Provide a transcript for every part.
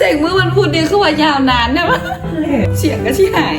ແຕ່ງມື້ວັນພຸດນີ້ຄືວ່າຍາວນານແທ້ວະ ສຽງກໍຊິຫາຍ.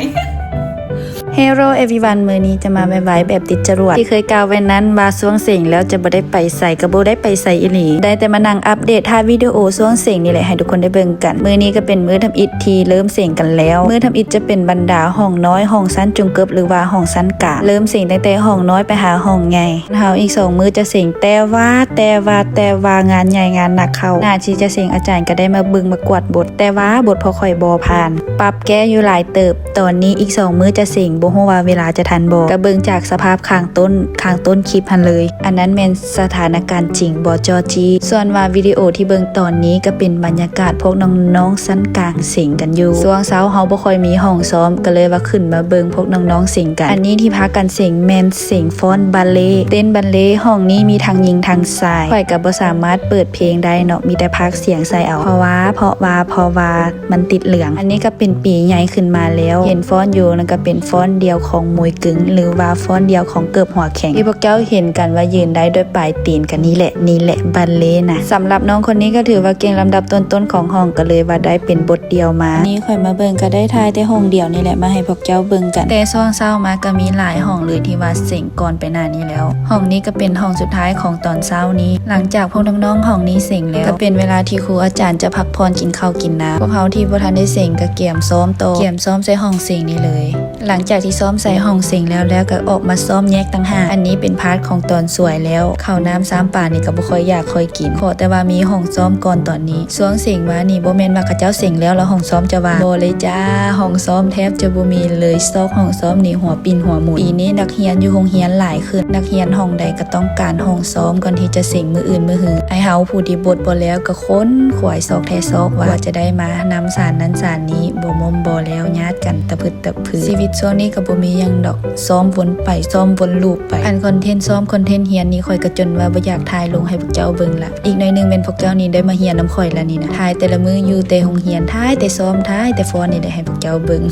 Hello everyone ມື້ນີ້ຈະມາໄວໆແບບຕິດຈະຫຼວດ ທີ່ເຄີຍກ່າວໄວ້ນັ້ນວ່າຊ່ວງເສັງແລ້ວຈະບໍ່ໄດ້ໄປໃສ ກໍບໍ່ໄດ້ໄປໃສອີ່ຫຼີ ໄດ້ແຕ່ມານັ່ງອັບເດດທ້າຍວິດີໂອຊ່ວງເສັງນີ້ແຫຼະ ໃຫ້ທຸກຄົນໄດ້ເບິ່ງກັນ. ມື້ນີ້ກໍເປັນມື້ທຳອິດທີ່ເລີ່ມເສັງກັນແລ້ວ ມື້ທຳອິດຈະເປັນບັນດາຫ້ອງນ້ອຍ ຫ້ອງຊັ້ນຈຸງເກີບ ຫຼືວ່າຫ້ອງຊັ້ນກາງ ເລີ່ມເສັງຕັ້ງແຕ່ຫ້ອງນ້ອຍໄປຫາຫ້ອງໃຫຍ່. ເຮົາອີກສອງມື້ຈະເສັງ ແຕ່ວ່າ ແຕ່ວ່າ ແຕ່ວ່າງານໃຫຍ່ງານໜັກເຂົ້າ ໜ້າທີ່ຈະເສັງອາຈານກໍໄດ້ມາເບິ່ງມາກວດບົດ ແຕ່ວ່າບົດພວກຂ້ອຍບໍ່ຜ່ານ ປັບແກ້ຢູ່ຫຼາຍເຕີບ. ຕອນນີ້ອີກສອງມື້ຈະເສັງ ບໍ່ຮູ້ວ່າເວລາຈະທັນບໍ່ ກໍເບິ່ງຈາກສະພາບຂ້າງຕົ້ນ ຂ້າງຕົ້ນຄລິບຫັ້ນເລີຍ. ອັນນັ້ນແມ່ນສະຖານະການຈິງ ບໍ່ຈໍ້ຈີ້. ສ່ວນວ່າວິດີໂອທີ່ເບິ່ງຕອນນີ້ກໍເປັນບັນຍາກາດພວກນ້ອງໆຊັ້ນກາງເສັງກັນຢູ່. ຊ່ວງເຊົ້າເຮົາບໍ່ຄ່ອຍມີຫ້ອງຊ້ອມ ກໍເລີຍວ່າຂຶ້ນມາເບິ່ງພວກນ້ອງໆເສັງກັນ. ອັນນີ້ທີ່ພາກັນເສັງແມ່ນ ເສັງຟ້ອນບາເລ ເຕັ້ນບາເລ. ຫ້ອງນີ້ມີທັງຍິງທັງຊາຍ ຂ້ອຍກໍບໍ່ສາມາດເປີດເພງໄດ້ເນາະ ມີແຕ່ພາກສຽງໃສ່ເອົາ ເພາະວ່າ ເພາະວ່າ ເພາະວ່າມັນຕິດເຫຼືອງ. ອັນນີ້ກໍເປັນປີໃຫຍ່ຂຶ້ນມາແລ້ວ ເຫັນຟ້ອນຢູ່ ນັ້ນກໍເປັນຟ້ອນດຽວຂອງມວຍກຶງ ຫຼືວ່າຟ້ອນດຽວຂອງເກີບຫົວແຂງ ທີ່ພວກເຈົ້າເຫັນກັນວ່າຢືນໄດ້ດ້ວຍປາຍຕີນ ກໍນີ້ແຫຼະ ນີ້ແຫຼະບາເລນະ. ສຳລັບນ້ອງຄົນນີ້ກໍຖືວ່າເກັ່ງລຳດັບຕົ້ນໆຂອງຫ້ອງ ກໍເລີຍວ່າໄດ້ເປັນບົດດຽວມາ. ນີ້ຂ້ອຍມາເບິ່ງກໍໄດ້ຖ່າຍແຕ່ຫ້ອງດຽວນີ້ແຫຼະ ມາໃຫ້ພວກ ເຈົ້າເບິ່ງກັນ. ແຕ່ຊ່ວງເຊົ້າມາກໍມີຫຼາຍຫ້ອງເລີຍທີ່ວ່າເສັງກ່ອນໄປໜ້ານີ້ແລ້ວ. ຫ້ອງນີ້ກໍເປັນຫ້ອງສຸດທ້າຍຂອງຕອນເຊົ້ານີ້. ຫຼັງຈາກພວກນ້ອງໆຫ້ອງນີ້ເສັງແລ້ວ ກໍເປັນເວລາທີ່ຄູອາຈານຈະພັກຜ່ອນກິນເຂົ້າກິນນ້ຳ. ພວກເຮົາທີ່ບໍ່ທັນໄດ້ເສັງກໍກຽມຊ້ອມຕໍ່ ກຽມຊ້ອມໃສ່ຫ້ອງເສັງນີ້ເລີຍ. ຫຼັງຈາກທີ່ຊ້ອມໃສ່ຫ້ອງເສັງແລ້ວ ແລ້ວກໍອອກມາຊ້ອມແຍກຕ່າງຫາກ. ອັນນີ້ເປັນພາດຂອງຕອນສວຍແລ້ວ. ເຂົ້ານ້ຳຊາມປານີ້ກໍບໍ່ຄ່ອຍຢາກຄ່ອຍກິນ ຂໍແຕ່ວ່າມີຫ້ອງຊ້ອມກ່ອນຕອນນີ້. ຊ່ວງເສັງມານີ້ ບໍ່ແມ່ນວ່າເຂົາເຈົ້າເສັງແລ້ວ ແລ້ວຫ້ອງຊ້ອມຈະວ່າງ ບໍ່ເລີຍຈ້າ. ຫ້ອງຊ້ອມແທບຈະບໍ່ມີເລີຍ. ຊອກຫ້ອງຊ້ອມນີ້ຫົວປິ່ນຫົວໝູນ. ປີນີ້ນັກຮຽນຢູ່ໂຮງຮຽນຫຼາຍຂຶ້ນ ນັກຮຽນຫ້ອງໃດກໍຕ້ອງການຫ້ອງຊ້ອມກ່ອນທີ່ຈະເສັງມື້ອື່ນມື້ຮື. ອ້າຍເຮົາຜູ້ທີ່ບົດບໍ່ແລ້ວກໍຂົນຂວາຍຊອກແທ້ຊອກວ່າ ກວ່າຈະໄດ້ມານຳສານນັ້ນສານນີ້ ບໍ່ໝົ່ມບໍ່ແລ້ວ ຍາດກັນຕະພຶດຕະ ຄື ຊີວິດຊ່ວງນີ້ກໍບໍ່ມີຫຍັງດອກ ຊ້ອມວົນໄປຊ້ອມວົນລູບໄປ. ອັນຄອນເທັນຊ້ອມຄອນເທັນຮຽນນີ້ ຂ້ອຍກໍຈົນວ່າບໍ່ຢາກຖ່າຍລົງໃຫ້ພວກເຈົ້າເບິ່ງລະ. ອີກໜ້ອຍໜຶ່ງແມ່ນພວກເຈົ້ານີ້ໄດ້ມາຮຽນນຳຂ້ອຍລະນີ້ນະ. ຖ່າຍແຕ່ລະມື້ຢູ່ແຕ່ໂຮງຮຽນ ຖ່າຍແຕ່ຊ້ອມ ຖ່າຍແຕ່ຟ້ອນນີ້ແຫຼະໃຫ້ພວກເຈົ້າເບິ່ງ.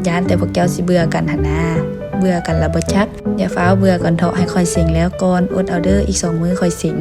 ຢ້ານແຕ່ພວກເຈົ້າຊິເບື່ອກັນຫັ້ນນາ. ເບື່ອກັນລະບໍ່ຈັກ. ຢ່າຟ້າວເບື່ອກ່ອນເທາະ ໃຫ້ຂ້ອຍເສັງແລ້ວກ່ອນ. ອົດເອົາເດີ ອີກສອງມື້ຂ້ອຍເສັງ.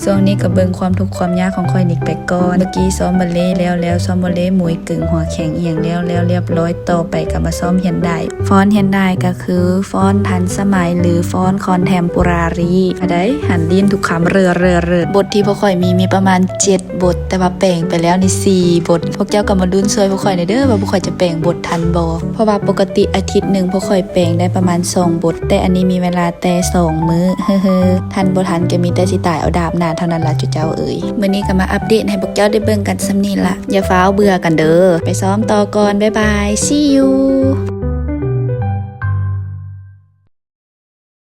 ຊ່ວງນີ້ກໍເບິ່ງຄວາມທຸກຄວາມຍາກຂອງຂ້ອຍນີ້ໄປກ່ອນ. ເມື່ອກີ້ຊ້ອມບາເລແລ້ວ ແລ້ວຊ້ອມບາເລມວຍກຶງ ຫົວແຂງອີ່ຫຍັງແລ້ວ ແລ້ວລຽບຮ້ອຍ. ຕໍ່ໄປກໍມາຊ້ອມຮຽນດາຍ. ຟ້ອນຮຽນດາຍກໍຄືຟ້ອນທັນສະໄໝ ຫຼື ຟ້ອນຄອນແທມໂປຣາຣີ. ອາໄດ ຫັນລີ້ນທຸກຄຳ ເຣີ ເຣີ ເຣີ. ບົດທີ່ພວກຂ້ອຍມີ ມີປະມານເຈັດບົດ ແຕ່ວ່າແປງໄປແລ້ວນີ້ສີ່ບົດ. ພວກເຈົ້າກໍມາລຸ້ນຊ່ວຍພວກຂ້ອຍແດ່ເດີ ວ່າພວກຂ້ອຍຈະແປງບົດທັນບໍ່? ເພາະວ່າປົກກະຕິອາທິດໜຶ່ງພວກຂ້ອຍແປງໄດ້ປະມານສອງບົດ ແຕ່ອັນນີ້ມີເວລາແຕ່ສອງມື້. ເຮີໆ ທັນບໍ່ທັນກໍມີແຕ່ຊິຕາຍເອົາດາບໜ້າເທົ່ານັ້ນລະ ເຈົ້າເອີຍ. ມື້ນີ້ກໍມາອັບເດດໃຫ້ພວກເຈົ້າໄດ້ເບິ່ງກັນສ່ຳນີ້ລະ. ຢ່າຟ້າວເບື່ອກັນເດີ. ໄປຊ້ອມຕໍ່ກ່ອນ. ບາຍບາຍ. See you.